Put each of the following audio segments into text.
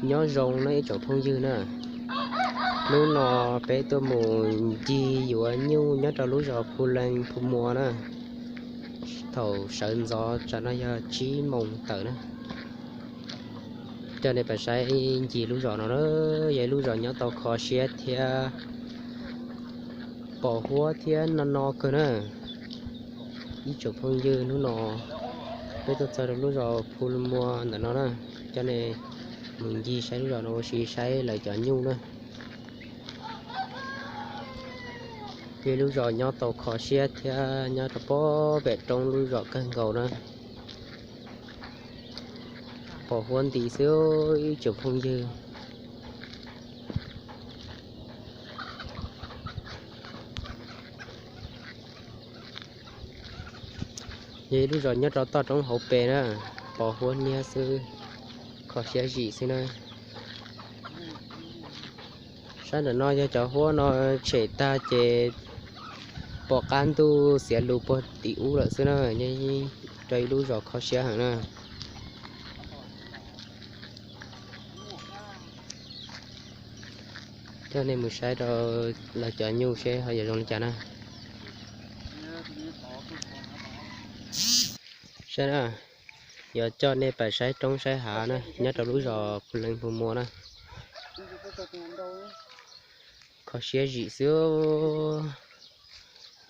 Nyob zoo na ib tsoom phooj ywg na, hnub no peb tuaj mus ncig yuav nyuj nyob rau lub zos Phu Leej Phu Muas na. Thaum sawv ntxov tsam no yog tsib moos tawm na. Coj nej pais saib ncig lub zos no na, yog ib lub zos nyob tau kho siab thiab pos huab thiab no no kawg na. Ib tsoom phooj ywg, hnub no peb tuaj txog rau lub zos Phu Leej Phu Muas ntawm no na, coj nej mus ncig saib lub zos no ua si saib lawv cov nyuj na. Yog lub zos nyob tau kho siab thiab nyob rau pem roob lub zos kawg nkaus na. Pos huab nti xwb ib tsoom phooj ywg. Yog ib lub zos nyob rau toj roob hauv pes na, pos huab niab xwb, kho siab zim xwb na. Sab ntawm no yog cov huab no tshem tag ces pom qab ntuj xiav lus puag tim ub lawm xwb na, nyob rau ib lub zos kho siab heev na. Coj nej mus saib rau lawv cov nyuj seb ho yuav zoo li cas na. Saib na, yuav coj nej pais saib roob saib hav na, nyob rau lub zos Phu Leej Phu Muas na. Kho siab zim xwb.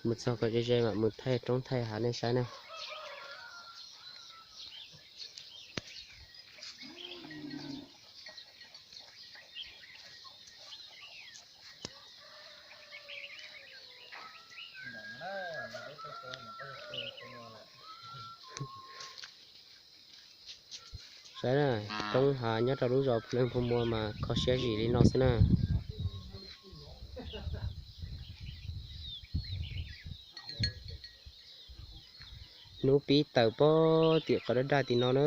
Mus txog kom ze ze mam mus thaij roob thaij hav nej saib na. Saib na, roob hav nyob rau lub zos Phu Leej Phu Muas mas kho siab zim li no xwb na. Hnub pib tawm pog tim qhov daj daj tim no na.